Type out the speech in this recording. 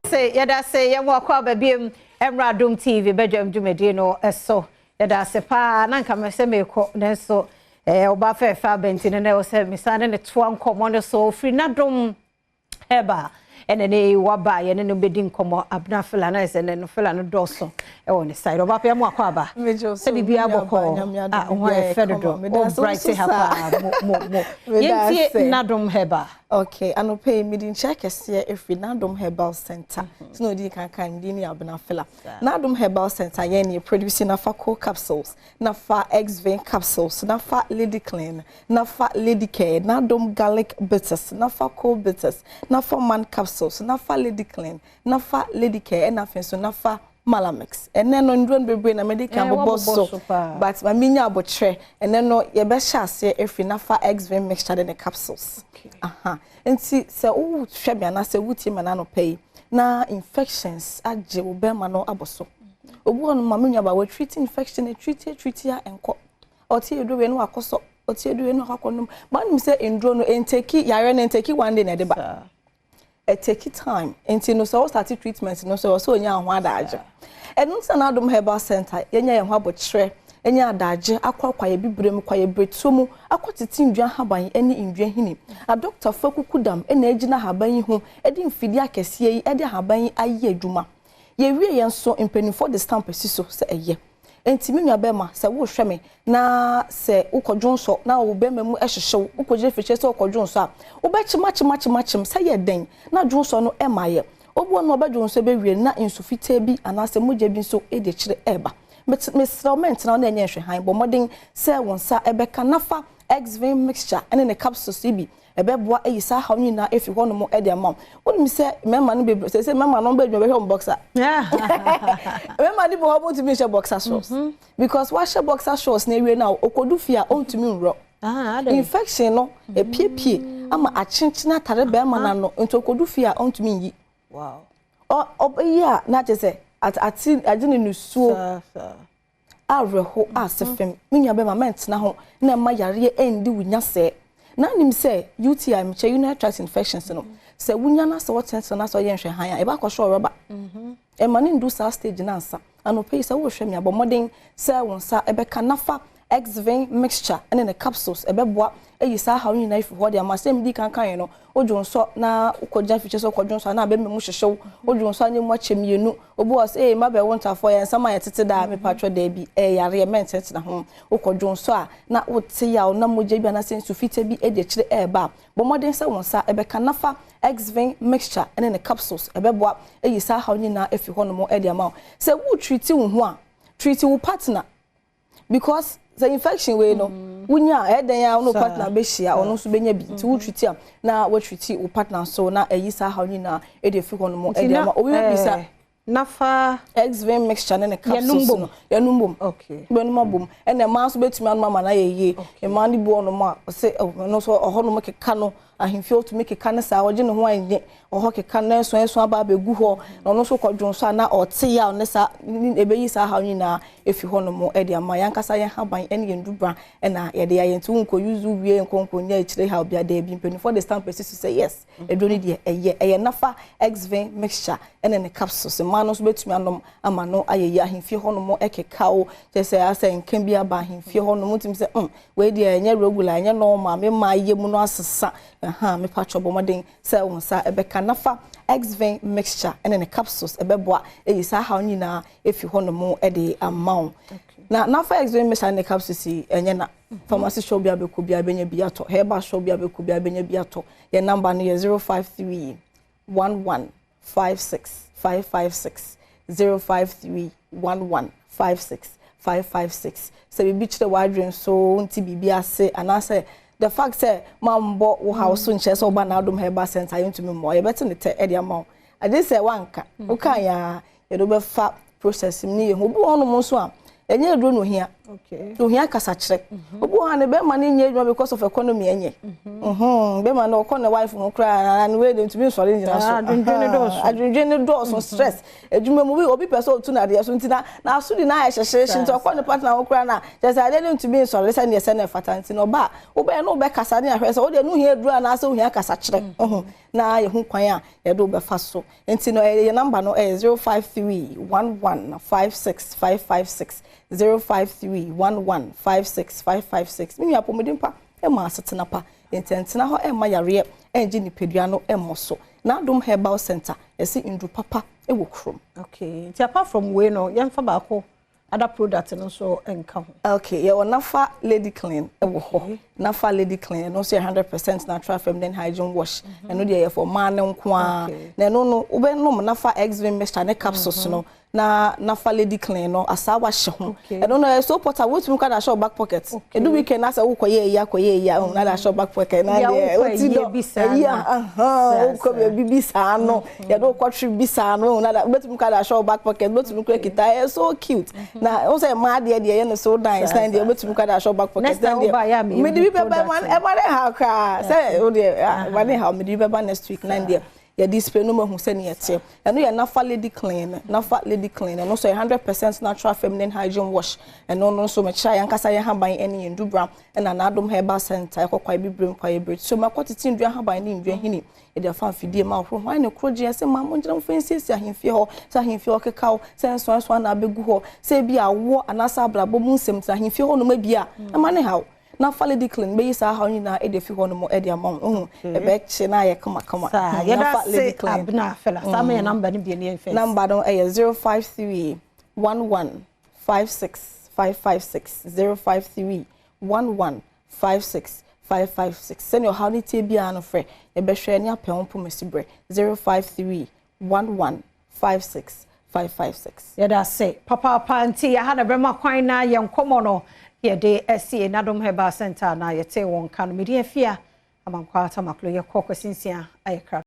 Se yɛda se yɛn wakɔ aba biem ɛmra Adom TV badwam dwumadie no so. Yɛda ase paa na nka mɛ sɛ mekɔ nanso ɛɛ ɔba fɛɛfɛ abɛnti no na ɛwɔ sɛ mesan ne ne toa nkɔmmɔ no so firi n'adom Herbal ɛna ne waba a yɛne no bɛdi nkɔmmɔ Abena Fela na ɛsɛ ne no Fela no dɔɔso ɛwɔ ne side ɔba pɛ mu akɔ aba sɛ biribiara bɔkɔɔ a ho ayɛ fɛ dodo o bright ha paa mo mo mo yɛntie Nadom Herbal. Okay, anɔpa yi mede nkyia kɛseɛ ɛfiri Nadom Herbal Center. Mm -hmm. Sɛ ɔdi kan kan mede ne Abena Fela. Nadom Herbal Center yɛn ne produce Nafa Co capsules, Nafa X-Vein capsules, Nafa Lady Clean, Nafa Lady Care, Nadom Garlic Bitters, Nafa Co Bitters, Nafa Man capsules, Nafa Lady Clean, Nafa Lady Care, ɛna afei nso Nafa Malamix. Ɛnɛ no nnuro no bebree na mede kan bobɔ so, but ma menya abokyerɛ. Ɛnɛ no yɛbɛhyɛ aseɛ afiri Nafa X-Vein mixture de ne capsules. Aha. Nti sɛ wohwɛ me anaasɛ wotie me anɔpa yi na infections agye wo bɛrima no abɔ so. Obi wɔ no ma me nuaba wɔ treat infection, treat treat a ɛnkɔ. Ɔte eduro wei no wakɔ sɔ, ɔte eduro wei no wakɔ nom. Ba nim sɛ nduro no nteki yare no nteki one day na ɛde ba. It take time. Nti no sɛ wo start treatment no so sɛ onya ho adagye. Ɛno nti na Adom Herbal Center yɛnya yɛn ho abokyerɛ, ɛnya adagye akɔ akwaye bibire mu, kwaye bretuo mu, akɔ tete ndua haban ne ndua hini. Adɔktafo akukudam na egyina haban yi ho de mfidie akɛseɛ yi de ahaban yi ayɛ adwuma. Yɛwie yɛn nso mpanimfoɔ de stamp asi so sɛ ɛyɛ. Nti me nua bɛrima sɛ wohwɛ me na sɛ wokɔdwo nsɔ na wo bɛrima mu hyehyew, wokɔgyina fikyire sɛ wokɔdwo nsɔ a, wobɛkyem akyem akyem akyem sɛ yɛ dɛn na dwo nsɔ no ɛma yɛ. Obi wɔ no ɔbɛdwo nsɔ bɛwie na nsu fitaa bi anaasɛ mogya bi nso di akyire ɛreba. Mesrɛ wo mɛntena wo na ɛnyɛ nhwɛhan, bɔ mmɔden sɛ wo nsa ɛbɛka na fa X-Vein mixture ne ne capsules yi bi. Ɛbɛboa ayi saa haw no nyinaa afi hɔnom de ama wo. Wonim sɛ mmarima no bebree sɛ sɛ mmarima no bɛ adwuma bɛhwɛ wɔn boxer. Mmarima no bi wɔ hɔ wɔntumi nhyɛ boxer shorts because wahyɛ boxer shorts na awie no a okodu fie a ɔntumi nworɔ. Infection no epiepie ama akyenkyene atare bɛrima no ano nti okodu fie a ɔntumi nyi. Ɔbɛyi a na kyerɛ sɛ ate agye ne nusuo. Awerɛho ase fam. Me nua bɛma mɛntena ho na ɛma yareɛ ɛndi wo nya sɛɛ. Na nim sɛ UTI, mekyɛ urinary tract infections no, sɛ wonya na sɛ wɔtenetene na sɛ ɔyɛ nhwɛhan a, ɛbɛ akɔhyɛ ɔrɔba. Ɛma ne ndu saa stage no ansa. Anɔpa yi sɛ wohwɛ me a, bɔ mmɔden sɛ wo nsa ɛbɛka na fa X-Vein mixture ne ne capsules ɛbɛboa ayi saa haw nyinaa afi hɔ de ama. Sɛ medi kan kaeɛ no, wodwo nsɔ na wokɔgyina fikyire sɛ wokɔdwo nsɔ a na abɛma mu hyehyew, wodwo nsɔ a na emu akyɛ mmienu. Obi wɔ sɛ, ee mabɛwo ntafoɔ yɛ nsɛm a yɛtete daa, mepatwɔ daabi, ɛyɛ yareɛ, mɛntenatena ho. Wokɔdwo nsɔ a na wote yaw na mogya bi anaasɛ nsu fitaa bi di akyire ɛreba a, bɔ mmɔden sɛ wo nsa ɛbɛka na fa X-Vein mixture ne ne capsules ɛbɛboa ayi saa haw nyinaa afi hɔnom de ama wo. Sɛ woretreat wo ho a, treat wo partner because sɛ infection wei no wonya a ɛyɛ dɛn a wo ne wo partner bɛhyia, ɔno nso bɛnya bi, nti wo treat a na woatreat wo partner nso na ɛyi saa haw nyinaa de afi hɔnom de ama. Obi bɛbisa Nafa X-Vein mixture ne ne capsules no yɛnum bom. Bɛnum abom ɛna mmaa nso bɛtumi anom ama no ayɛ yie. Mmaa no bi wɔ nom a ɔsɛ ɔno nso ɔhɔnom keka no ahemfie ɔtumi keka no saa ɔgye ne ho anyɛ ɔhɔ keka no ɛso ɛso aba abɛgu hɔ na ɔno nso kɔdwo nso a na ɔte yaw ne saa ɛbɛyi saa haw nyinaa efi hɔnom de ama. Yɛn ankasa yɛn haban ne yɛn dubra ɛna yɛde ayɛ, nti wonkɔ use wie nkɔnkɔ nya akyire haw bia daabi. Mpanimfoɔ de stamp asi so sɛ yes, eduro no deɛ ɛyɛ Nafa X-Vein mixture ɛne ne capsules. Mmaa no nso bɛtumi anom ama no ayɛ yie. Ahemfie hɔnom ɛkeka wo kyerɛ sɛ asɛ nka bi aba ahemfie hɔnom wotumi sɛ wei deɛ ɛnyɛ regular, ɛnyɛ normal, me mmaa yɛ mu no asesa. Ɛha mepatwɔ bɔ mmɔden sɛ wo nsa ɛbɛka Nafa X-Vein mixture ɛne ne capsules, ɛbɛboa ɛyi saa haw nyinaa efi hɔnom ɛde ama wo. Na Nafa X-Vein mixture ne capsules yi ɛnyɛ na pharmacy shop bi abɛkɔ bi abɛnya bi atɔ, herbal shop bi abɛkɔ bi abɛnya bi atɔ. Yɛn number no yɛ 053 11 56 556, 053 11 56 556. Sɛ biribi kyerɛ w'adwene so nti biribi ase anaasɛ the fact sɛ mambɔ wo haw so nkyerɛ sɛ woba N'adom Herbal Center yɛntumi mmoa, yɛbɛte ne tɛ ɛde ama wo agye sɛ wanka woka yɛ a yɛde wobɛfa process mu ne yɛ ho. Obi wɔ hɔnom nso a Ɛnyɛ aduro na ohia. Ohia kasakyerɛ. Obi wɔ hɔ a ne bɛrima no nyɛ adwuma because of economy ɛnyɛ. Bɛrima no ɔkɔ ne wife ho koraa na wei de ntumi nsɔre nyina so. Adwendwen ne dɔɔso, stress. Adwuma mu bi obi pɛ sɛ otu n'adeɛ so nti na n'aso di na ayɛ hyehyehye nti ɔkɔ ne partner ho koraa na kyerɛ sɛ adeɛ no ntumi nsɔre sɛneɛ sɛ na ɛfata nti na ɔba a wobɛyɛ no wobɛkasa ne ahwɛ sɛ wodeɛ no hia aduro anaasɛ wohia kasakyerɛ. Na yɛhu kwan a yɛde wobɛfa so. Nti no yɛ number no ɛyɛ 0531156556, 0531156556. Me nua, apɔmuden pa ɛma asetena pa, nti ɛntena hɔ ɛmma yareɛ ɛngye nipadua no ɛmmɔ so. N'Adom Herbal Center, yɛsi nduru papa ɛwɔ kurom. Okay, nti apart from wei no, yɛmfa baako other product no nso nka ho. Okay, yɛwɔ Nafa Lady Clean ɛwɔ hɔ. Nafa Lady Clean ɛno nso yɛ 100% natural feminine hygiene wash. Ɛno deɛ yɛ for mmaa ne nko ara. Na ɛno no wobɛnom Nafa Exvin mixture ne capsules no na Nafa Lady Clean no asaa wahyɛ ho. Ɛno no ɛyɛ so portable, wotumi ka de ahyɛ wo back pocket. Edu weekend na sɛ wokɔyɛ eyi akɔyɛ eyi a, na de ahyɛ wo back pocket na deɛ woti dɔ eyi a wokɔ baabi bi saa no, yɛde wokɔtwe bi saa no, na wobɛtumi ka de ahyɛ wo back pocket, wobɛtumi kura kita. Ɛyɛ so cute na wo sɛ mmaa deɛ deɛ yɛ no so nice na deɛ wobɛtumi ka de ahyɛ wo back pocket. Na deɛ mede bi bɛba ɛma ne ha koraa sɛ wo deɛ ɛma ne ha. Mede bi bɛba next week na deɛ yɛ display no mahu sɛ neɛ teɛ. Ɛno yɛ Nafa Lady Clean. Nafa Lady Clean ɛno nso yɛ 100% natural feminine hygiene wash. Ɛno no nso mekyerɛ yɛn ankasa yɛn haban ne yɛn dubra ɛna N'Adom Herbal Center ɛkɔ kwae bibire kwae ebire so makɔ tete ndua haban ne ndua hini yɛde afa mfidie ma ahorow hwan ne koro gyeɛ sɛ maa mo ngyina mfa nsiesie ahemfie hɔ, sɛ ahemfie hɔ kekaw, sɛ nsonson ana abɛgu hɔ, sɛ ebi awoɔ anaasɛ abrabɔ mu nsɛm tena ahemfie hɔ nom ebi a ɛma ne haw. Nafa Lady Clean bɛyi saa haw nyinaa ɛde afi hɔ nom ɛde ama wo. Ɛbɛkye na ayɛ kamakama. Yɛda se Abena Fela saa ma yɛ number no bi ne yɛmfɛ. Number no ɛyɛ 0531156556, 0531156556. Sɛnea ɔhaw no tie biara no, frɛ, yɛbɛhwɛ ne apɛ ho mpoma berɛ. 0531156556. Yɛda se papaapa. Nti yɛha na bɛma kwan na yɛn nkɔmmɔ no yɛde asi Nadom Herbal Center na yɛte wɔn ka no. Mede afia Amankwa Atamaklo, yɛkɔ kwasi nsia ayɛ kra.